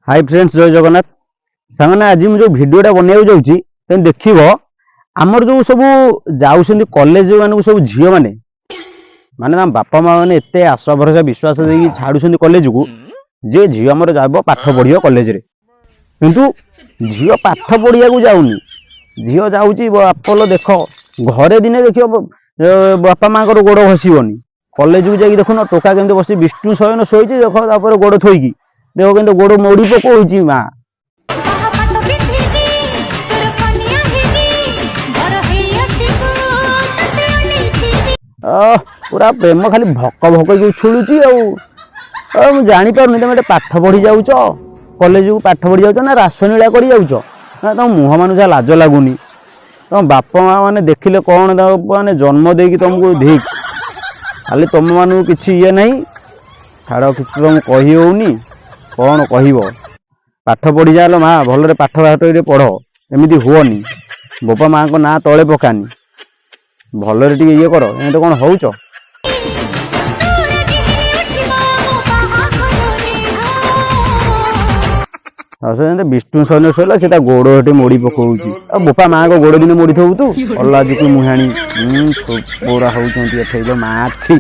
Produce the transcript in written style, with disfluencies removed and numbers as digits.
High friends, ଜୟ ଜଗନ୍ନାଥ। ସାଙ୍ଗମାନେ, ଆଜି ମୁଁ ଯେଉଁ ଭିଡ଼ିଓଟା ବନେଇବାକୁ ଯାଉଛି, ତମେ ଦେଖିବ। ଆମର ଯେଉଁ ସବୁ ଯାଉଛନ୍ତି କଲେଜ ମାନଙ୍କୁ ସବୁ ଝିଅମାନେ, ମାନେ ତାଙ୍କ ବାପା ମା ମାନେ ଏତେ ଆଶା ଭରସା ବିଶ୍ୱାସ ଦେଇକି ଛାଡୁଛନ୍ତି କଲେଜକୁ ଯେ ଝିଅ ଆମର যাব, ପାଠ ପଢିବ କଲେଜରେ। କିନ୍ତୁ ଝିଅ ପାଠ ପଢିବାକୁ ଯାଉନି, ଝିଅ ଯାଉଛି ବାପଲ ଦେଖ। ଘରେ ଦିନେ ଦେଖିବ ବାପା ମାଙ୍କର ଗୋଡ ଘଷିବନି, କଲେଜକୁ ଯାଇକି ଦେଖୁନ ଟୋକା କେମିତି ବସି ବିଷ୍ଣୁ ଶୟନ ଶୋଇଛି। ଦେଖ, ତାପରେ ଗୋଡ ଥୋଇକି ଦେଖ କେମିତି ଗୋଡ ମୋଡି ପକଉଛି ମା। ପାଟ ପିନ୍ଧିବି, ତୋର କନିଆ ହେବି, ବର ହେଇ ଆସିବୁ, ତତେ ଅନେଇଥିବି। ପୁରା ପ୍ରେମ ଖାଲି ଭକ ଭକ ହେଇକି ଉଛୁଳୁଛି। ଆଉ ମୁଁ ଜାଣିପାରୁନି, ତମେ ଏଟେ ପାଠ ପଢି ଯାଉଛ କଲେଜକୁ, ପାଠ ପଢି ଯାଉଛ ନା ରାସନୀଳା କରି ଯାଉଛ ନା? ତମ ମୁହଁ ମାନଙ୍କୁ ଯାହା ଲାଜ ଲାଗୁନି। ତମ ବାପା ମା ମାନେ ଦେଖିଲେ କଣ ତାକୁ ମାନେ ଜନ୍ମ ଦେଇକି ତମକୁ ଧିକ୍। ଖାଲି ତମ ମାନଙ୍କୁ କିଛି ଇଏ ନାହିଁ। ଛାଡ଼, କିଛି ତମକୁ କହି ହଉନି। କଣ କହିବ? ପାଠ ପଢି ଯାଲୋ ମା, ଭଲରେ ପାଠ ପାଠ ଟିକେ ପଢ, ଏମିତି ହୁଅନି। ବାପା ମାଙ୍କ ନାଁ ତଳେ ପକାନି, ଭଲରେ ଟିକେ ଇଏ କର। ଏମିତି କଣ ହଉଛ? ତୁ ରାଜି ହେଇ ଉଠିବ ମୋ ବାହାଘରରେ। ଆଉ ସେ ଯେମିତି ବିଷ୍ଣୁ ଶୟନ ଶୋଇଲା, ସେ ତା ଗୋଡ ଏଠି ମୋଡି ପକଉଛି। ଆଉ ବୋପା ମାଙ୍କ ଗୋଡ ଦିନେ ମୋଡି ଥବୁ ତୁ? ଅଲାଜୁକ ମୁହାଣୀ ପୁରା ହଉଛନ୍ତି ଏଠି ଲୋ ମା, ଛି।